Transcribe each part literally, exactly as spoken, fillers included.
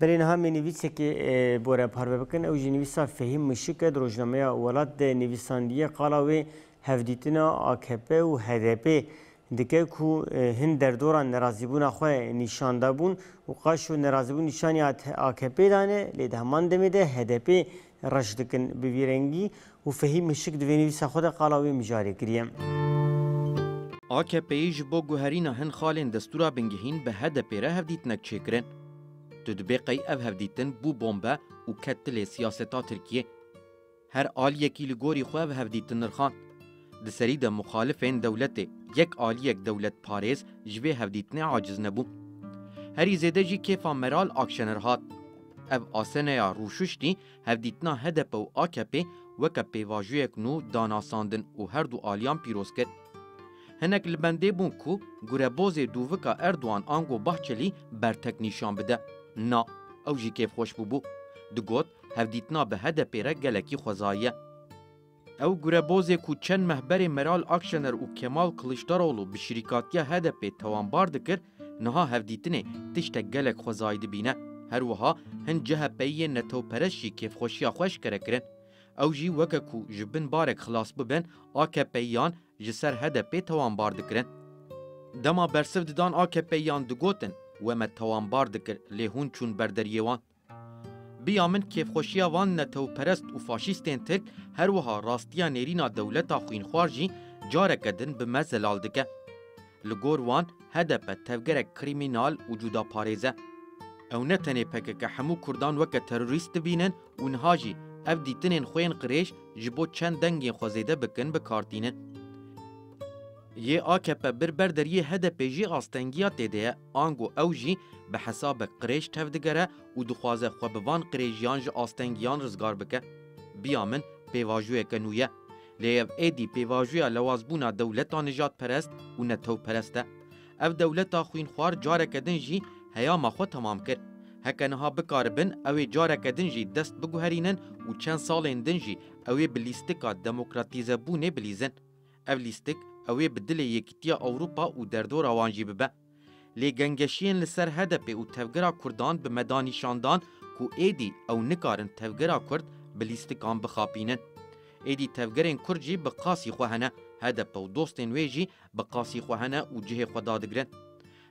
Belê niha em ê nivîsekê, e, bo re parve bikin. Ew jî nivîsa Fehîm Mişik e, di rojnameya Welat de nivîsandiye. Qala wê hevdîtina A K P û H D P dike ku, e, hin derdoran nerazîbûna xwe nîşan dabûn û qaşo nerazîbûn nîşanî A K P dane, lê di heman demê de H D P reş dikin. Bi vî rengî û Fehîm Mişik di vê nivîsa xwe de qala wê mijarê kiriye. A K P'yê ji bo guherîna hin xalên destûra bingehîn bi H D P re hevdîtinek çêkirin. Tu dibê qey ev hevdîtin bû bombe û ket dilê siyaseta Tirkiyê. Her aliyekî li gorî xwe ev hevdîtin nirxand. Di serî de muxalifên dewletê yek aliyek dewletparêz ji vê hevdîtinê aciz nebû. Herî zêde jî kêfa Meral Akşener hat. Ev aseneya rûşiştî hevdîtina H D P û A K P weke pêvajoyek nû danasandin û her du aliyan pîroz kir. Hinek li bendê bûn ku gurebozê dûvika Erdogan ango Bahçelî bertek nîşan bide. Na, ew jî kêfxweş bûbû. Digot, hevdîtina bi H D P re gelekî xwezayî ye. Ew gurebozê ku çend meh berê Meral Akşener û Kemal Kiliçdaroglu bi şirîkatiya H D P tawanbar dikir, niha hevdîtinê tiştek gelek xwezayî dibîne. Her wiha hin C H P'yê netewperest jî kêfxweşiya xwe eşkere kirin. Ew jî weke ku ji bin barek xilas bibin, A K P'yiyan ji ser H D P tawanbar dikirin. Dema bersiv didan A K P'yiyan digotin, we me tawanbar dikir, lê hûn çûn ber deriyê wan. Biya min kêfxweşiya van netewperest û faşîstên Tirk, her wiha rastiya nêrîna dewleta xwînxwar jî careke din bi me zelal dike. Li gor wan H D P tevgerek krîmînal û cudaparêz e. Ew ne tenê P K K hemû Kurdan weke terorîst dibînin û niha jî ev dîtinên xwe yên qirêj ji bo çend dengên xwe zêde bikin bi kar tînin. Yê A K P bir ber deriyê H D P jî astengiya tê de ye, ango ew jî bi hesabek qirêj tev digere û dixwaze xwe bi van qirêjiyan ji astengiyan rizgar bike. Biya min pêvajoyeke nû ye. Lê ev êdî pêvajoya lewazbûna dewleta nijadperest û netewperest e. Ev dewleta xwînxwar careke din jî heyama xwe temam kir. Heke niha bikaribin, ew ê careke din jî dest biguherînin û çend salên din jî ew ê bi lîstika demokratîzebûnê bilîzin. Ev lîstik, ew ê bi dilê Yekîtiya Ewropa û derdora wan jî bibe. Lê gengeşiyên li ser H D P û tevgera Kurdan bi me da nîşandan ku êdî ew nikarin tevgera Kurd bi lîstikan bixapînin. Êdî tevgerên Kurd jî bi qasî xwe hene, H D P û dostên wê jî bi qasî xwe hene û cihê xwe dadigrin.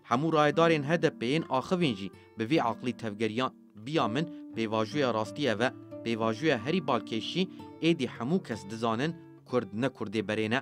Hemû rayedarên H D P'ê yên axivîn jî bi vî aqlî tevgeriyan. Biya min pêvajoya rastî ev e. Pêvajoya herî balkêş jî êdî hemû kes dizanin Kurd ne Kurdê berê ne.